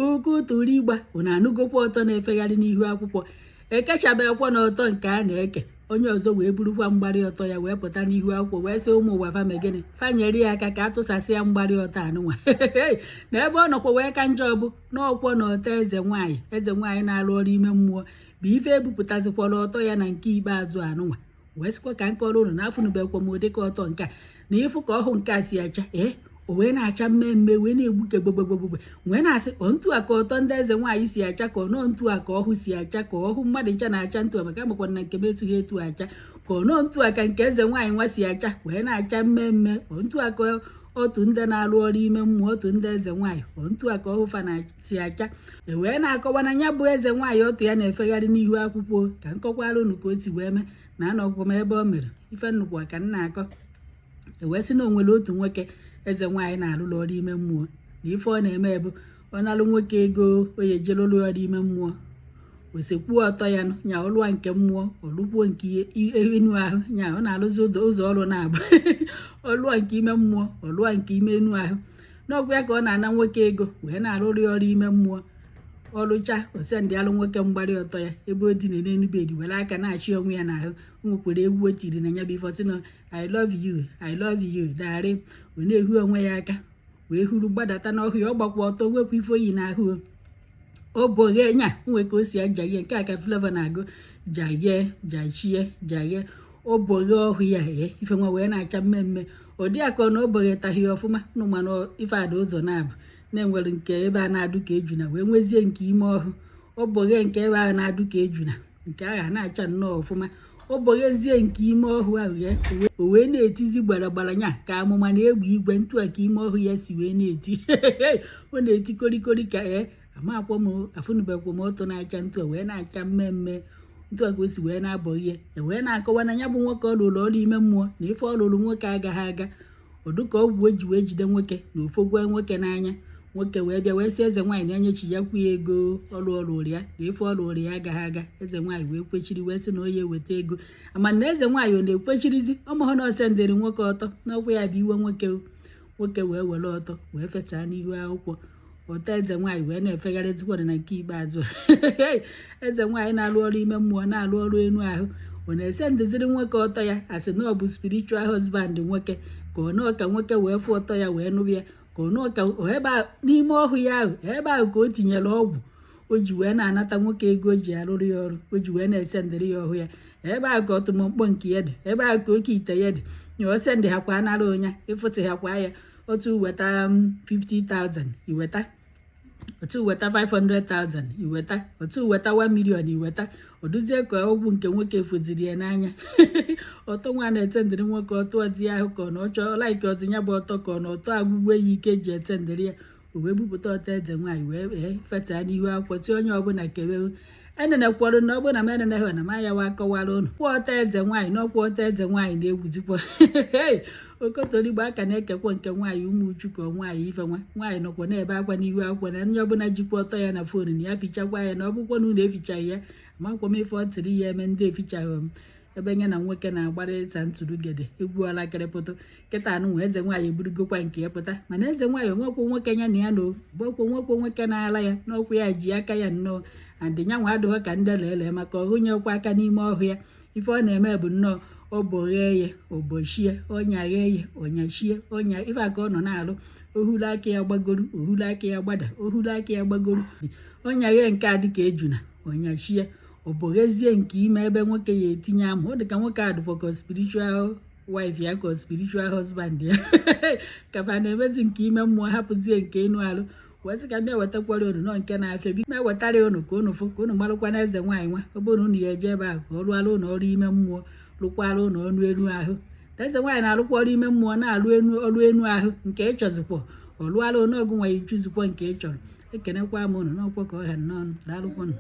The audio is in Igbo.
Okotoro unu anụgokwa ọtọ na-efegharị n'ihu akwụkwọ. Ekechabekwa na ọtọ nke a na-eke. Onye ọzọ wee burukwa mgbarị ọtọ ya wee pụta n'ihu akwụkwọ, wee sị ụmụ ụwa famegịnị fanyere ya aka ka a tụsasị ya mgbarị ọtọ anụnwa. Na ebe ọ nọkwa wee ka njọ bụ n'ọkwọ na ọtọ eze nwaanyị, eze nwaanyị na-alụ ọrụ ime mmụọ bụ ife ebupụtazikwara ọtọ ya na nke ikpeazụ anụnwa. Wee sịkwa ka nkọrọ unu na afụnubekwa m ụdịka ọtọ nke a na ịfụ ka ọhụ nke a si acha. Ee, o wee na-acha mmemme, wee na-egbuke gbegbegbegbe, wee na-asị ọ ntu a ka ọtọ ndị eze nwaanyị si acha, ka ọ nọọ ntu a ka ọhụ si acha, ka ọhụ mmadụ ncha na-acha ntu a, maka amakwana na nke m esighị etu acha, ka ọ nọọ ntu a ka nke eze nwaanyị nwa si acha, wee na-acha mmemme. Ọ ntu a ka otu ndị na-alụ ọrụ ime mmụọ, otu ndị eze nwaanyị, ọ ntu a ka ọhụ fa na-si acha. E wee na-akọwa na ya bụ eze nwaanyị ọtụ ya na-efegharị n'ihu akwụkwọ. Ka nkọkwara unu ka o si wee mee na anọkwụ m ebe o mere ife nnukwu ka m na-akọ. E wee sị na o nwere otu nwoke eze nwaanyị na-alụrụ ọrụ ime mmụọ, na ife ọ na-eme bụ ọ nalụ nwoke ego o ya ejelụrụ ọrụ ime mmụọ, osekwuo ọtọ ya nụ nya ọlụa nke mmụọ, ọlụkwuo nke enu ahụ. Nya ọ na-alụzi ụzọ ọrụ na-abụ ọlụa nke ime mmụọ, ọlụa nke ime enu ahụ. N'ọgwụ ya ka ọ na-ana nwoke ego wee na-alụrụ ya ọrụ ime mmụọ. Ọlụcha, osendị alụ nwoke mgbarị ọtọ ya ebe o dina n'enu bed, were aka na-achị onwe ya n'ahụ. O nwekwara egwu o tiri na ya bụ ife, ọsị na "I love you, I love you, darị." Ọ na-ehu onwe ya aka wee huru gbadata n'ọhụ ya. Ọ gbakwa ọtọ, wepụ ife oyi n'ahụ. O boghe nya nwe ka o si ajaghie nke a ka Flavour na-agụ jaghie jachie jaghie. O boghe ọhụ ya, ee, ife nwa wee na-acha mmemme. Ọ dị ka ọ na o boghetaghị ya ọfụma nụ, mana ife ada ụzọ na-abụ na-enwere nke ebe a na-adụ ka ejuna, wee nwezie nke ime ọhụ. O boghe nke ebe ahụ na-adụ ka ejuna, nke ahụ na-acha nnọọ ọfụma. O boghezie nke ime ọhụ ahụ ya, o wee na-etizi gbara gbara nya ka amụma na-egbe igwe. Ntu a ka ime ọhụ ya si wee na-eti, ọ na-eti korikori ka ee amakwa m afụnubekwa m ọtọ na-acha ntu a wee na-acha mmemme ntu a ka o si wee na-abọ ihe. E wee na-akọwa na ya bụ nwoke ọ lụrụ ọrụ ime mmụọ, na ife ọ lụrụ nwoke agaghị aga ọdụka ọgwụ o ji wee jide nwoke na ofogwa nwoke n'anya. Nwoke wee bịa wee sị eze nwaanyị na enyechi ya kwu ya ego ọrụ ọrụ ya, na ife ọrụ ọrụ ya agaghị aga. Eze nwaanyị wee kwechiri, wee sị na onye eweta ego ama na eze nwaanyị ọ na-ekwechirizi ọmahụ na ọsendịrị nwoke ọtọ n'ọkwa ya bụ iwe nwoke. Nwoke wee were ọtọ wee fechaa n'ihu akwụkwọ. Ọtọ eze nwaanyị wee na-efegharịzikwana na nke ikpeazụ. Eze nwaanyị na-alụ ọrụ ime mmụọ, na-alụ ọrụ enu ahụ, ọ na-ese ndeziri nwoke ọtọ ya, asị na ọ bụ spiritual husband nwoke, ka ọ nọọ ka nwoke wee fụ ọtọ ya wee nụrụ ya, ka ọ nọọ ka ebe n'ime ọhụ ya ahụ, ebe ahụ ka o tinyere ọgwụ o ji wee na-anata nwoke ego o ji arụrụ ya ọrụ, o ji wee na-ese ndịrị ya ọhụ ya. Ebe ahụ ka ọtụmọkpọ nke ya dị, ebe ahụ ka oke ite ya dị na osendị ha kwa nara onya ịfụtị ha kwa ya otu weta 50,000 iweta, otu weta 500,000 iweta, otu weta 1 million iweta. Oduzie ka ọgwụ nke nwoke foziri ya n'anya. Ọtọ nwa na-etendịrị nwoke ọtọ ọdị ahụ ka ọ na ọchọ like ọdị ya bụ ọtọ, ka ọ na ọtọ agwụgwe ya ike ji etendịrị ya. O wee bupụta ọtọ eze nwaanyị wee fetaa n'ihu akwụkwọ tie onye ọbụla kewe enenekwọrọ na ọ bụrụ na m eneneghị na m ayawa akọwara ụnụ kwa ọtọ eze nwaanyị n'ọkwa ọtọ eze nwaanyị na-egwuzikwa okotorigbo aka na-ekekwa nke nwaanyị ụmụ uchu ka nwaanyị ife nwa nwaanyị nọkwa na-ebe akwa n'ihu akwụkwọ na onye ọbụla jikwa ọtọ ya na phone na ya fichakwa ya, na ọ bụkwa na unu efichaghị ya, amakwa m ife ọ tịrị ya eme ndị efichaghị m. Ebe nye na nwoke na-agbarịta ntụrụgede egwu ọlakịrịpụtụ kịta anụ nwa eze nwaanyị eburugokwa nke ya pụta. Mana eze nwaanyị onwekwo nwoke ya na ya na gbokwo nwekwo nwoke na-ala ya n'ọkwa ya ji aka ya nnọọ andị nyanwa adịghọ ka ndị lele maka ọhụnyekwa aka n'ime ọhụ ya. Ife ọ na-eme bụ nnọọ oboghee ya, obochie, ọnyaghee ya, ọnyachie ọnya ife a ka ọ nọ na-alụ. Ohuru aka ya gbagoro, ohuru aka ya gbada, ohuru aka ya gbagoro, ọnyaghee nke a dịka ejuna, ọnyachie, oboghezie nke ime ebe nwoke ya etinye amụ. Ọ dịka nwoke a dịkwa ka spiritual wife ya, ka spiritual husband ya kafa na-emezi nke ime mmụọ, hapụzie nke enu alụ. Wee sị ka m bịa wetakwara unu nọ nke na-afịa bi ma wetara unu ka unu fụ, ka unu marụkwa na eze nwaanyị nwa ọ bụrụ na unu ya eje ebe ahụ ka ọ rụọra unu ọrụ ime mmụọ, rụkwara unu ọrụ elu ahụ. Eze nwaanyị na-arụkwa ọrụ ime mmụọ, na-alụ enu ọrụ enu ahụ nke ị chọzikwa ọ lụọra unu ọgụ nwa, ichuzikwa nke ị chọrọ. Ekenekwa m unu n'ọkwa ka ọ ha n'ọnụ. Daalụkwanụ.